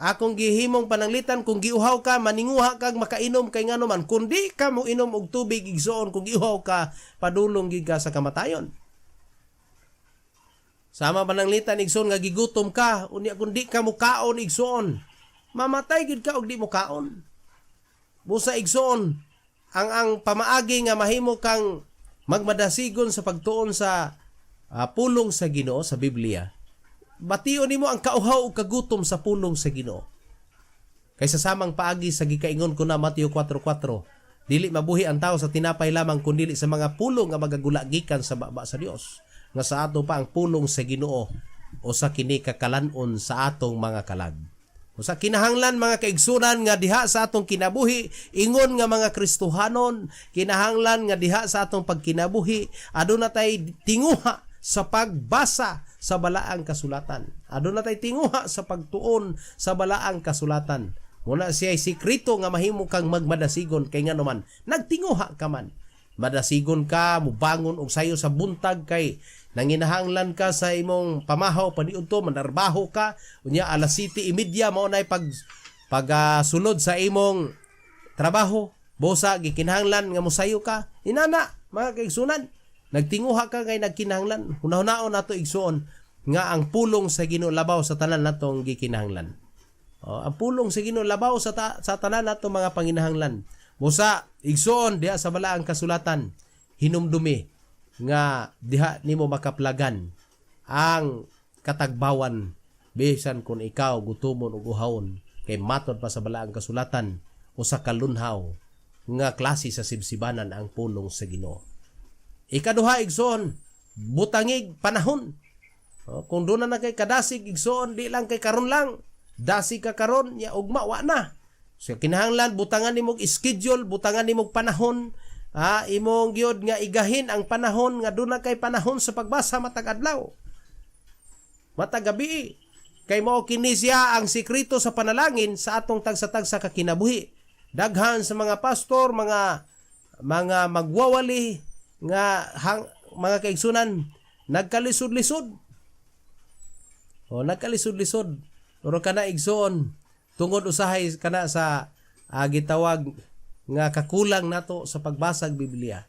Akong gihimong pananglitan, kung giuhaw ka, maninguha kag makainom, kay ngano man, kung di ka mo inom og tubig, igsoon, kung giuhaw ka, padulong gid ka sa kamatayon. Sama pananglitan, igsoon, nga gigutom ka, unya kung di ka mo kaon, igsoon, mamatay gid ka og di mo kaon. Busa, igsoon, ang pamaagi nga mahimo kang magmadasigon sa pagtuon sa pulong sa Ginoo sa Biblia, bation nimo ang kauhaw ug kagutom sa pulong sa Ginoo. Kaysa samang paagi sa gikaingon ko na Mateo 4:4, dili mabuhi ang tao sa tinapay lamang kun dili sa mga pulong nga magagula gikan sa baba sa Dios. Nga sa ato pa ang pulong sa Ginoo o sa kini kakalan-on sa atong mga kalag. Usa kinahanglan, mga kaigsunan, nga diha sa atong kinabuhi ingon nga mga Kristohanon, kinahanglan nga diha sa atong pagkinabuhi aduna tay tinguha sa pagbasa sa balaang kasulatan. Aduna tay tinguha sa pagtuon sa balaang kasulatan. Muna siya ay sikreto nga mahimo kang magmadasigon, kay ngano man, nagtinguha ka man. Madasigon ka, mubangon og sayo sa buntag kay nanginahanglan ka sa imong pamahaw paniudto, manarbaho ka, unya alas 7:30 mao nay pag pag sulod sa imong trabaho. Busa gikinahanglan nga mosayo ka. Inana, mga kaigsunan, nagtinguha ka kay nagkinahanglan. Hunahunao nato, igsuon, nga ang pulong sa Ginoo labaw sa tanan natong gikinahanglan. Oh, ang pulong sa Ginoo labaw sa tanan natong mga panginahanglan. Busa, igsuon, diha sa balaang kasulatan, hinumdumi nga diha nimo makaplagan ang katagbawan bisan kung ikaw gutomon ug uhawon, kay matod pa sa balaang kasulatan, usa ka lunhaw nga klase sa sibsibanan ang pulong sa Ginoo. Ikaduha, igsoon, butangig panahon. Oh, kung doon na kay kadasig, igsoon, di lang kay karon lang. Dasig ka karon, ya ugma wa na. So kinahanglan butangan nimog schedule, butangan nimog panahon, imong gyud nga igahin ang panahon nga doon na kay panahon sa pagbasa matag adlaw, matag gabi. Kay mao kini siya ang sikreto sa panalangin sa atong tagsa-tagsa ka kinabuhi. Daghan sa mga pastor, mga magwawali nga hang, mga kaigsunan, nagkalisod-lisod. O nagkalisod-lisod. Pero kana, igsoon, tungod usahay kana sa gitawag nga kakulang nato sa pagbasag Biblia.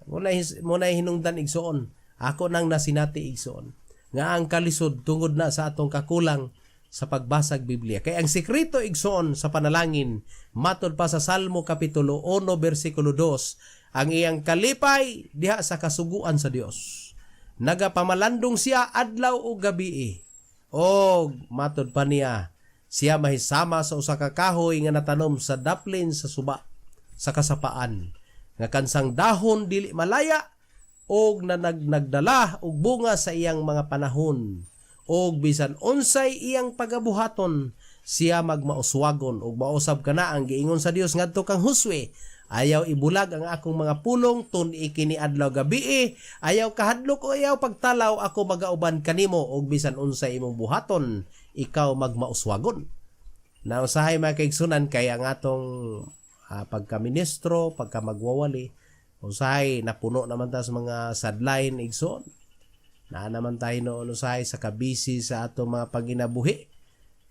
Mo na hinungdan, igsoon. Ako nang nasinati, igsoon, nga ang kalisod tungod na sa atong kakulang sa pagbasag Biblia. Kay ang sekreto, igsoon, sa panalangin, matod pa sa Salmo kapitulo 1 bersikulo 2, ang iyang kalipay diha sa kasuguan sa Dios. Nagapamalandong siya adlaw ug gabi. Og matod pa niya, siya mahisama sa usa ka kahoy nga natanom sa daplin sa suba sa kasapaan, nga kansang dahon dili malaya og na nagdala og bunga sa iyang mga panahon, og bisan unsay iyang pagabuhaton, siya magmauswagon. Og mausab kana ang giingon sa Dios ngadto kang Josue: "Ayaw ibulag ang akong mga pulong, tun-i kini adlaw gabi, ayaw kahadlok o ayaw pagtalaw, ako magauban kanimo og bisan unsay imong buhaton, ikaw magmauswagon." Na usahay, mga kaigsunan, kay ang atong pagka-ministro, pagka magwawali, usahay napuno naman ta sa mga sideline, igsoon. Naa naman tayo noon usahay sa kabisi sa atong mga paginabuhi.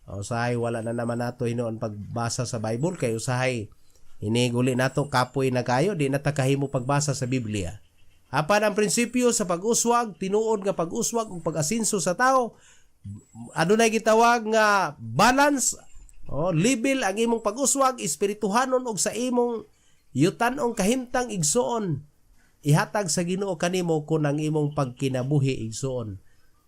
Usahay wala na naman nato hinuon pagbasa sa Bible, kay usahay iniguli nato kapoy na kayo, di na ta kahimo pagbasa sa Biblia. Apan ang prinsipyo sa pag-uswag, tinuod nga pag-uswag ug pag-asinso sa tao, adunay gitawag nga balance, oh, level ang imong pag-uswag, espirituhanon og sa imong yutan-ong kahimtang, igsoon, ihatag sa Ginoo kanimo kun ang imong pagkinabuhi, igsoon,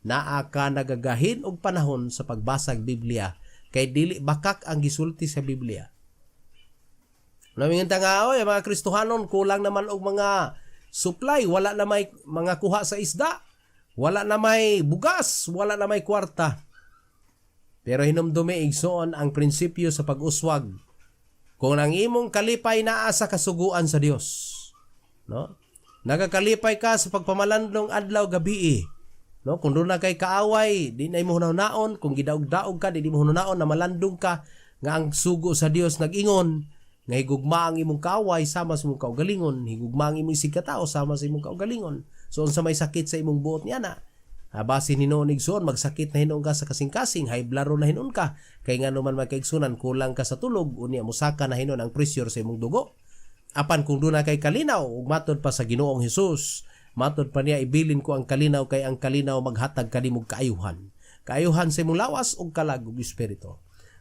naa ka nagagahin og panahon sa pagbasag Biblia, kay dili bakak ang gisulti sa Biblia. Namingan ta nga, oy, mga Kristohanon, kulang naman og mga supply, wala na may mga kuha sa isda, wala na may bugas, wala na may kwarta. Pero hinumdumi, igsoon, ang prinsipyo sa pag-uswag. Kung ang imong kalipay naa sa kasuguan sa Dios, no? Nagakalipay ka sa pagpamalandong adlaw gabi. No, kung doon na kay kaaway, di na imo hunaon, kung gidaog-daog ka, di mo hunaon na malandong ka nga ang sugo sa Dios nag-ingon nga higugma ang imong kaaway sama sa imong kaugalingon, higugma ang imong isigkatao sama sa imong kaugalingon. So unsa may sakit sa imong buot niya na? Base hinuon, igsoon, magsakit na hinuon ka sa kasing-kasing, high blood na hinuon ka. Kay ngano man, mga kaigsunan, kulang ka sa tulog, unya musaka na hinuon ang pressure sa imong dugo. Apan kung duna kay kalinaw, ug matod pa sa Ginoong Hesus, matod pa niya, "Ibilin ko ang kalinaw kay ang kalinaw maghatag kanimog kaayuhan. Kaayuhan sa imong lawas ug kalag ug espiritu."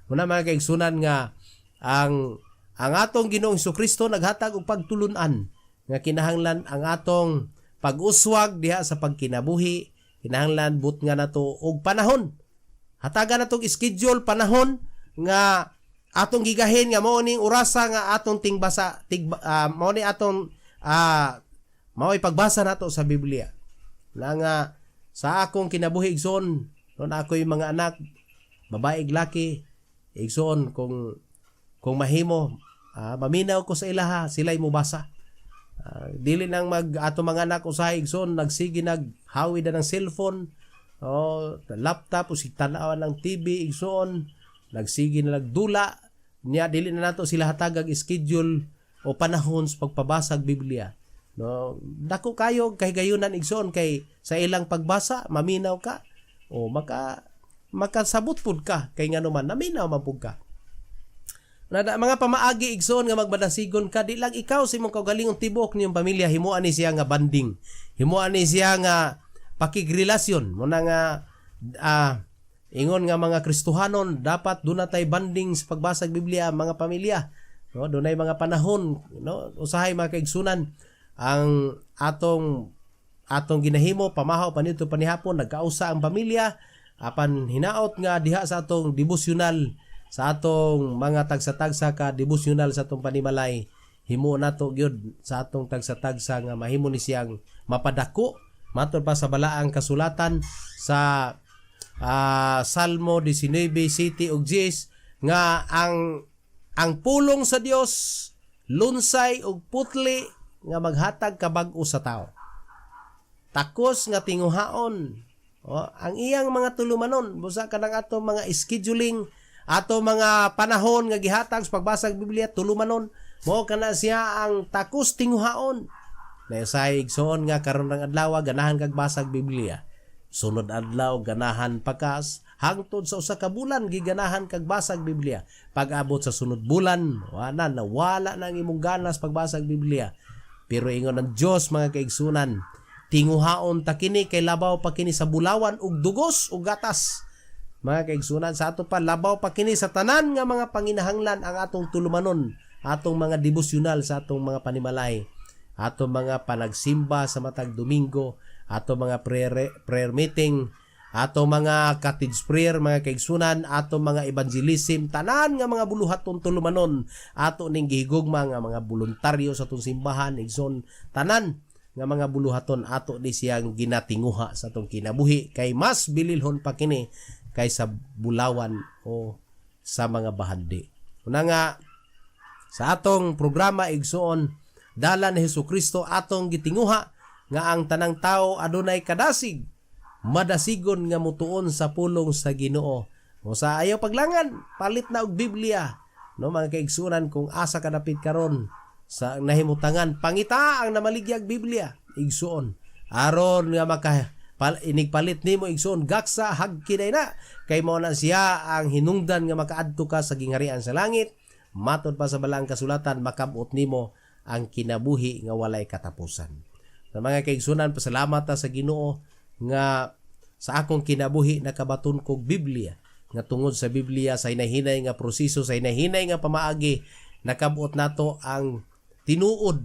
Muna, mga kaigsunan, nga ang atong Ginoong Kristo naghatag og pagtulunan nga kinahanglan ang atong pag-uswag diha sa pagkinabuhi, kinahanglan but nga nato og panahon. Hatagan natong schedule, panahon nga atong gigahin nga mao ning orasa nga atong tingbasa tig mao ni atong mao pagbasa nato sa Biblia. Na nga sa akong kinabuhi, igsoon, nun ako'y mga anak babae, laki, igsoon, kung mahimo, maminaw ko sa ilaha, sila'y mobasa. Dili nang mag ato mga anak usahay, igsoon, nagsige naghawi na ng cellphone o laptop o sig tan-awan ng TV, igsoon, nagsige na nagdula niya. Dili na nato sila hatagag schedule o panahon sa pagpabasa og Biblia, no? Dako kayo kahigayunan, igsoon, kay sa ilang pagbasa maminaw ka o makasabot pud ka, kay ngano man naminaw man pud ka. Na mga pamaagi, igsoon, nga magmadasigon ka, di lang ikaw sa imong kaugalingong, tibuok niyong pamilya. Himuan ni siya nga bonding, himuan ni siya nga pakigrelasyon mo na nga ingon nga mga Kristohanon, dapat duna tay bonding sa pagbasa og Biblia, mga pamilya, no? Dunay mga panahon, no? Usahay, mga kaigsunan, ang atong atong ginahimo pamahaw panito panihapon, nagkausa ang pamilya, apan hinaot nga diha sa atong devotional, sa atong mga tagsa-tagsa ka devotional sa atong panimalay, himo nato gyud sa atong tagsa-tagsa nga mahimo ni siyang mapadako. Matod pa sa balaang kasulatan sa Salmo 19, 7 ug 10 nga ang pulong sa Dios lunsay ug putli nga maghatag kabag-o sa tao. Takos nga tinguhaon. O, ang iyang mga tulumanon, busa kanang ato mga scheduling, ato mga panahon nga gihatag sa pagbasa og Biblia, tulumanon, mo kana siya ang takos tinguhaon. Na say, igsoon, nga karon ng adlaw ganahan kag basag Biblia. Sunod adlaw ganahan pa ka, hangtod sa 1 ka bulan giganahan kag basag Biblia. Pag-abot sa sunod bulan, wala na, wala na ang imong ganas pagbasa og Biblia. Pero ingon ng Dios, mga kaigsunan, tinguhaon ta kini kay labaw pa kini sa bulawan ug dugos ug gatas. Mga kaigsunan, sa ato pa, labaw pa kini sa tanan nga mga panginahanglan ang atong tulumanon, atong mga devosyonal sa atong mga panimalay, atong mga panagsimba sa matag Domingo, atong mga prayer meeting, atong mga cottage prayer, mga kaigsunan, atong mga evangelism, tanan nga mga buluhaton tulumanon, ato ning gihigugma nga mga voluntaryo sa atong simbahan, igsoon, tanan nga mga buluhaton ato ni siyang ginatinguha sa atong kinabuhi kay mas bililhon pa kini kaysa bulawan o sa mga bahandi. Una nga sa atong programa, igsoon, Dalan ni Hesus Kristo, atong gitinguha nga ang tanang tao adunay kadasig madasigon nga mutuon sa pulong sa Ginoo. O sa ayaw paglangan, palit na og Biblia. No, mga kaigsunan, kung asa ka dapit karon sa nahimutangan, pangita ang namaligyag Biblia, igsuon. Aron nga maka inigpalit nimo, igsuon, gaksa hagkinay na kay mao na siya ang hinungdan nga makaadto ka sa gingharian sa langit. Matod pa sa balaang kasulatan, makabot nimo ang kinabuhi nga walay katapusan. Sa mga kaigsunan, pasalamat ta sa Ginoo nga sa akong kinabuhi nakabaton kog Biblia, nga tungod sa Biblia, sa hinahinay nga proseso, sa hinahinay nga pamaagi, nakabot nato ang tinuod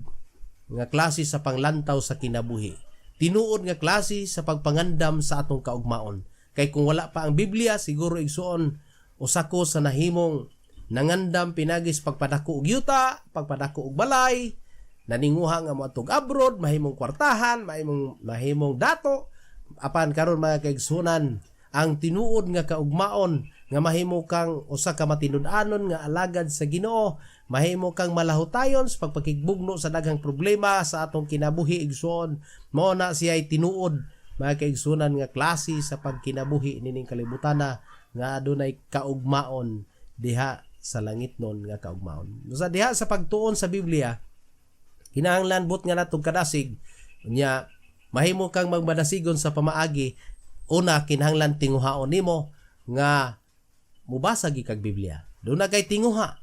nga klase sa panglantaw sa kinabuhi, tinuod nga klase sa pagpangandam sa atong kaugmaon. Kay kung wala pa ang Biblia, siguro, igsuon, usa ko sa nahimong nangandam pinagis pagpadako og yuta, pagpadako og balay, naninguha nga moadtog abroad, mahimong kwartahan, mahimong dato. Apan karon, mga kaigsunan, ang tinuod nga kaugmaon nga mahimo kang usa ka matinud-anon nga alagad sa Ginoo, mahimo kang malahutayon sa pagpakigbugno sa daghang problema sa atong kinabuhi, igsoon, mao na siya ay tinuod, mga kaigsunan, nga klase sa pagkinabuhi nining kalibutana nga adunay kaugmaon diha sa langit nun nga kaugmaon. Sa diha sa pagtuon sa Biblia, kinahanglan but nga natong kadasig, nya mahimo kang magmadasigon sa pamaagi. Una, kinahanglan tinguhaon nimo nga mubasa gyud kag Biblia. Duna kay tinguha.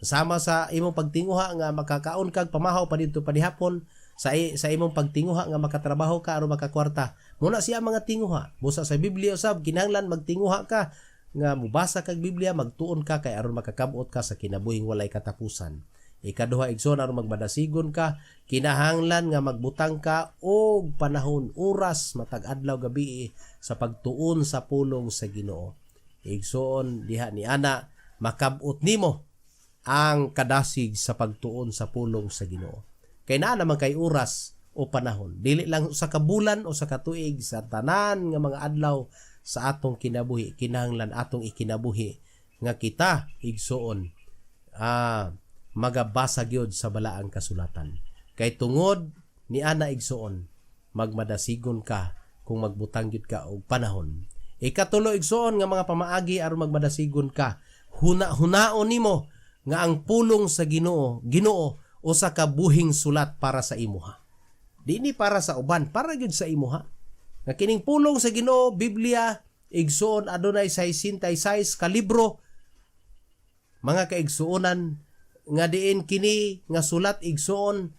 Sama sa imong pagtinguha nga makakaon kag pamahaw pa didto padihapon, sa imong pagtinguha nga makatrabaho ka aron makakwarta. Muna siya mga tinguha. Busa sa Biblia usab kinahanglan magtinguha ka nga mubasa kag Biblia, magtuon ka kay aron makakabot ka sa kinabuhing walay katapusan. Ikaduha, igsoon, aron magmadasigon ka, kinahanglan nga magbutang ka og panahon, oras, matag adlaw gabi sa pagtuon sa pulong sa Ginoo. Igsoon, diha ni ana makabot nimo ang kadasig sa pagtuon sa pulong sa Ginoo. Kay naa naman kay oras o panahon. Dili lang sa kabulan o sa katuig, sa tanan nga mga adlaw sa atong kinabuhi, kinahanglan atong ikinabuhi nga kita, igsoon, magabasa gyud sa balaang kasulatan. Kay tungod ni ana, igsoon, magmadasigon ka kung magbutang gyud ka og panahon. Ikatulo, igsoon, nga mga pamaagi aron magmadasigon ka, huna-hunaon nimo nga ang pulong sa Ginoo usa ka buhing sulat para sa imuha. Di ni para sa uban, para gyud sa imuha. Nga kining pulong sa Ginoo, Biblia, igsoon, adunay 66 ka libro, mga kaigsuonan, nga diin kini nga sulat, igsoon,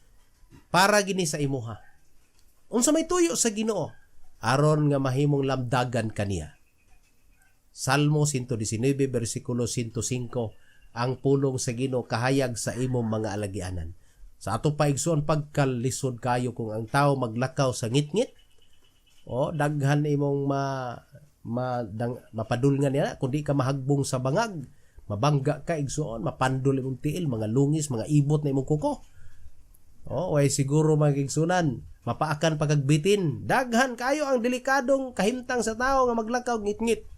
para gini sa imuha. Unsa may tuyo sa Ginoo aron nga mahimong lamdagan kaniya. Salmo 119 bersikulo 105, ang pulong sa Ginoo kahayag sa imong mga alagianan. Sa ato pa, igsoon, pagkalisod kayo kung ang tao maglakaw sa ngitngit, o daghan imong ma, ma dang, mapadulngan niya kung di ka mahagbong sa bangag, mabangga ka, igsoon, mapandol imong tiil, mga lungis, mga ibot na imong kuko. O, way siguro, mga igsunan, mapaakan pagagbitin. Daghan kayo ang delikadong kahimtang sa tao nga maglakaw ngitngit.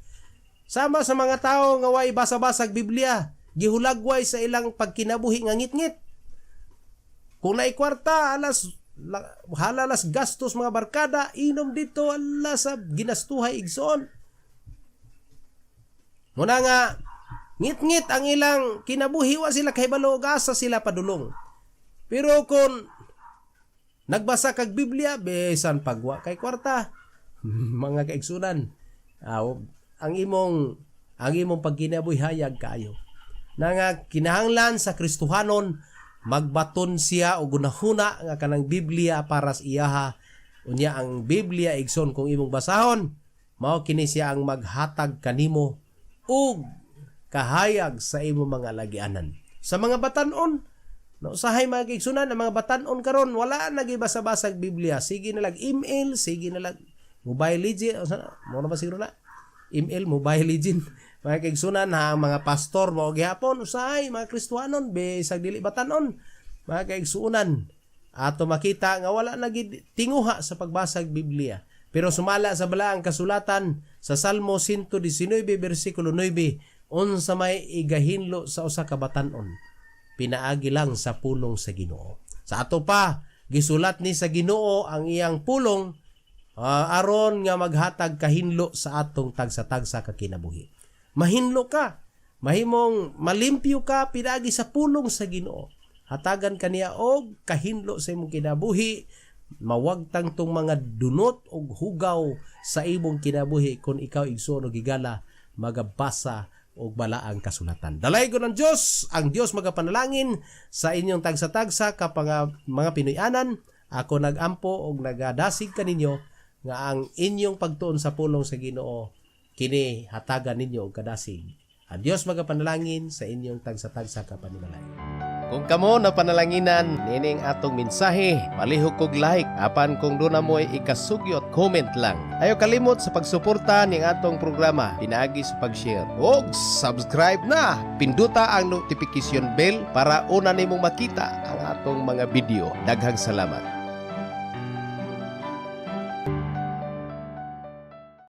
Sama sa mga tao nga way basa-basag Biblia, gihulagway sa ilang pagkinabuhi nga ngitngit. Kung naay kwarta, alas halalas gastos mga barkada, inom dito, alas sa ginastuhay, igsoon. Muna nga ngit-ngit ang ilang kinabuhi, wa sila kahibalo og asa sila padulong. Pero kung nagbasa kag Biblia, bisan pagwa kay kwarta, mga kaigsunan, ang imong pagkinabuhi hayag kaayo. Na nga kinahanglan sa Kristohanon magbaton siya og gunahuna nga kanang Biblia para sa iyaha. Unya ang Biblia, igsoon, kung imong basahon, mao kini siya ang maghatag kanimo og kahayag sa imong mga lagianan. Sa mga batanon, no, usahay, mga kaigsunan, ang mga batanon karon wala na gibasa-basag Biblia. Sige na lag email, sige na lag Mobile Legend, mo na ba siguro na? ML, Mobile Legend. Mga kaigsunan ha, ang mga pastor mo gihapon usahay mga Kristohanon bisag dili batanon. Mga kaigsunan, ato makita nga wala na gid tinguha sa pagbasag Biblia. Pero sumala sa balaang kasulatan sa Salmo 119 bersikulo 9, unsa may igahinlo sa usa ka batan-on, pinaagi lang sa pulong sa Ginoo. Sa ato pa, gisulat ni sa Ginoo ang iyang pulong aron nga maghatag kahinlo sa atong tagsa-tagsa ka kinabuhi. Mahinlo ka, mahimong malimpyo ka pinaagi sa pulong sa Ginoo. Hatagan kaniya og kahinlo sa imong kinabuhi, mawagtang tong mga dunot og hugaw sa imong kinabuhi kung ikaw, igsoon og higala, magabasa og balaang kasulatan. Dalaygon ng Dios, ang Dios magapanalangin sa inyong tagsa-tagsa ka mga Pinoyanan. Ako nagampo og nagadasig kaninyo nga ang inyong pagtuon sa pulong sa Ginoo kini hatagan ninyo og kadasig. Ang Dios magapanalangin sa inyong tagsa-tagsa ka panimalay. Kung kamo na panalanginan nining atong mensahe, palihog kog like apan kung duna mo'y ikasugyot, comment lang. Ayaw kalimot sa pagsuporta ning atong programa pinaagi sa pag-share og subscribe na. Pinduta ang notification bell para una nimong makita ang atong mga video. Daghang salamat.